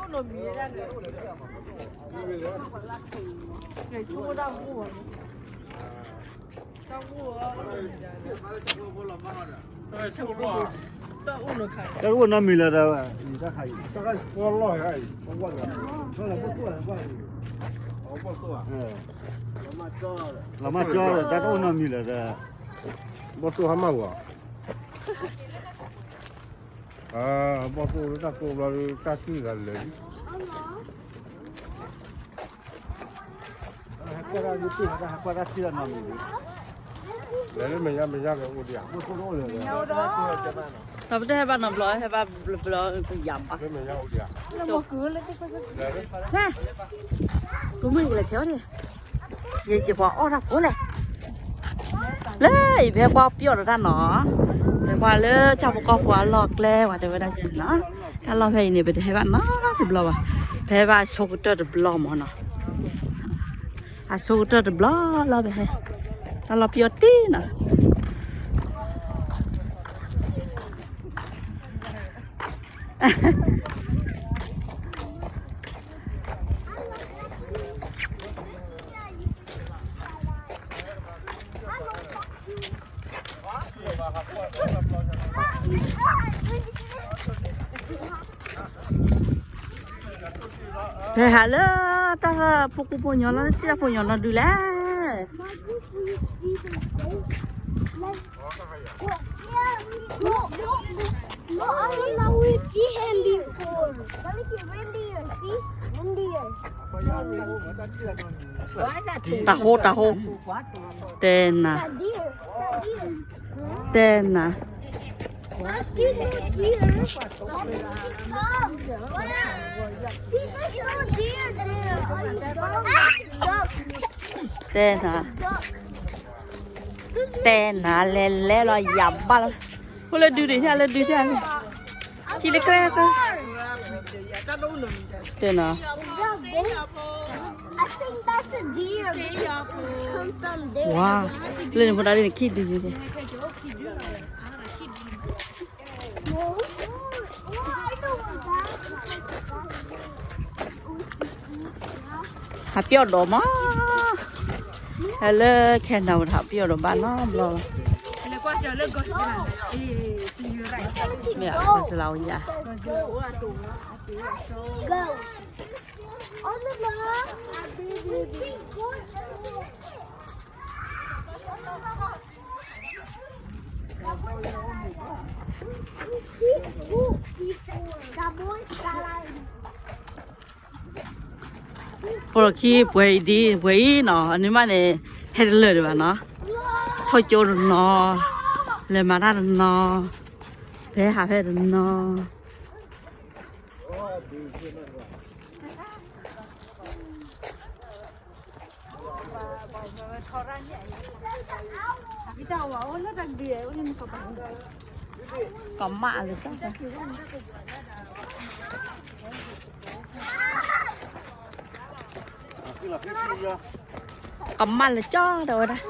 တၢ်အိၣ်နီတမံၤလၢၤဒီး တၢ်ခါအံၤ လီၤမၢ်ကၠီဒီး တၢ်တအိၣ်နီတမံၤလၢၤဒီး ဘီၣ်သိၣ်ဟါမၢ်ဝဲ ဘီၣ်သိၣ်လၢတၢ်ကိးဘျီဒီး တၢ်စံၣ်ဂၤလၢာ်လံ ဟဲကွၢ်တၢ်ထံၣ်နီတမံၤဒီး လဲၤလၢမဲာ်ညါမဲာ်ညါကအိၣ်ဒံးဧါ ဒီးပတဟဲဘၣ်နီတဘျီ ဟဲဘၣ်ဘျီဘျီ ယၤဘၣ် လၢမဲာ်ညါအိၣ်ဒံးဧါ ကိးမုၢ်ကလဲၤထဲအီၤန့ၣ် ယစ့ၢ်ပှၤအီၣ်တၢ်ဖိလဲၣ် လၢအံၤဖဲကွၢ်ပျီၣ်ဒီးတၢ်နီၤ ဖဲကွၢ်လၢဆၣ်ဖိကီၢ်ဖိအလီၢ်ကျဲဝဲတဲဝဲဒၣ်နီၤ တၢ်လီၢ်ဖဲအံၤန့ၣ် ပတဟဲဘၣ်နီတဘျီဘၣ် ဖဲဘၣ်အဆိကတၢၢ်တဘျီမ့ၢ်နီၤ အဆိကတၢၢ်တဘျီလီၤဖဲ တၢ်လီၢ်ပျီၣ်တ့ၢ်နီၤ ဖဲဟးလၢတၢ်ဖိကူဖိညီလီၤ စံၣ်တၢ်ဖိညီလီၤဒုးလဲၣ် တၢ်ဟိ တၢ်ဟိ တဲနၤ တဲနၤ တဲနၤ တဲနၤ လဲၤလဲၤလီၤ ယၤဘၣ်လီၤ ဖိလၢဒုးဒံး လၢဒုး ထံလၢကြဲၢ် တဲနၤ ဝါ လၢန့ၣ်ဖိတၢ်ဒ်န့ၣ် ခံဒုးန့ၣ် ဟးပျီၣ်ဒီးမး ဟဲလၢခဲနၤဝဲ ဟးပျီၣ်ဒီးဘၣ်နီတဘျီဘၣ် မ့ၢ်အဃိစလၢအိၣ်ယၤ ပိာ်လီၢ်ခံပှဲၤအံၤဒ် ပှဲၤအံၤနီၤ အန့ၣ်မးန့ၣ် ဟဲတလၢာ်ဒံးဘၣ်နီၤ ထီၣ်ကၠိတနီၤ လဲၤမၤတၢ်တနီၤ ဖဲဟးဖဲတနီၤ ကမၣ်လၢကၠီ ကမၣ်လၢကၠီ တဲဝဲဒၣ်